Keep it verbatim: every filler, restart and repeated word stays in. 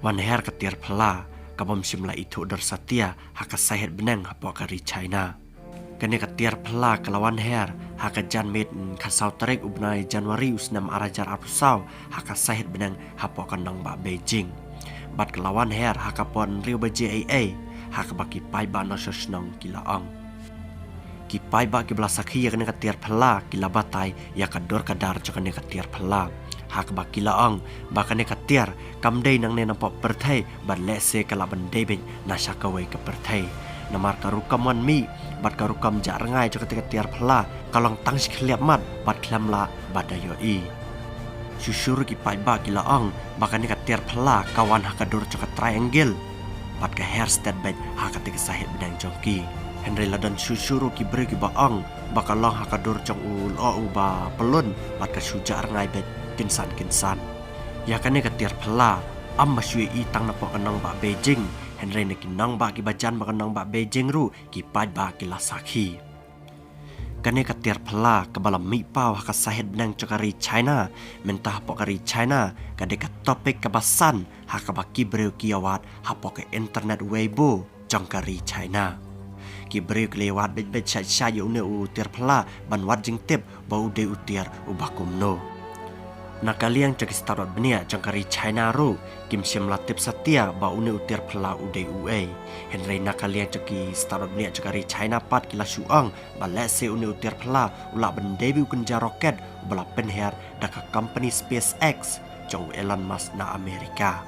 Ban her ka tiar phylla ka bym shym la ithuh dur satia ha ka sahit bneng hapoh ka ri China. Kane ka tiar phylla ka la wan her ha ka janmiet khatsaw tarik u bnai January u snem ar hajar arphew saw ha ka sahit bneng hapoh ka nongbah Beijing. Bad ka la wan her ha ka por hynriew baje eiei, ha kaba ki paidbah nongshong shnong ki la ong. Ki paidbah kiba la sakhi ïa kane ka tiar phylla ki la batai ïa ka dur ka dar jong kane ka tiar phylla, ha kaba ki la ong ba kane ka tiar kam dei nangne napoh pyrthei, bad lehse ka lah ban dei beit na sha kawei ka pyrthei. Namar ka rukom wan mih bad ka rukom jah rngai jong kata ka tiar phylla ka long tang shi khlieh mat bad khlem lah ba da ïohi. Shuh shuh ruh ki paidbah ki la ong ba kane ka tiar phylla ka wan ha ka dur jong ka triangle bad ka her stet beit ha kata ka sahit bneng jong ki. Hynrei la don shuh shuh ruh ki briew kiba ong ba ka long ha ka dur jong u lyoh uba pyllun bad ka shu jah rngai beit kynsan kynsan. Ïa kane ka tiar phylla ym ba shu ïohi tang napoh ka nongbah Beijing, hynrei na ki nongbah kiba jan bad ka nongbah Beijing ruh ki paidbah ki la sakhi. Kane ka tiar phylla kaba la mih paw ha ka sahit bneng jong ka ri China, mynta hapoh ka ri China ka dei ka topic kaba san ha kaba ki briew ki ïawad hapoh ka internet Weibo jong ka ri China. Ki briew ki la ïawad beit beit shait shait ïa une u tiar phylla ban wad jingtip ba u dei u tiar uba kumno. Na ka liang jong ki stad wad bniah jong ka ri China ruh kim shym la tip satia ba une u tiar phylla u dei uei. Hynrei na ka liang jong ki stad wad bniah jong ka ri China pat ki la shu ong ba lehse une u tiar phylla u lah ban dei beit u kynja rocket uba la pynher da ka company SpaceX jong u Elon Musk na Amerika.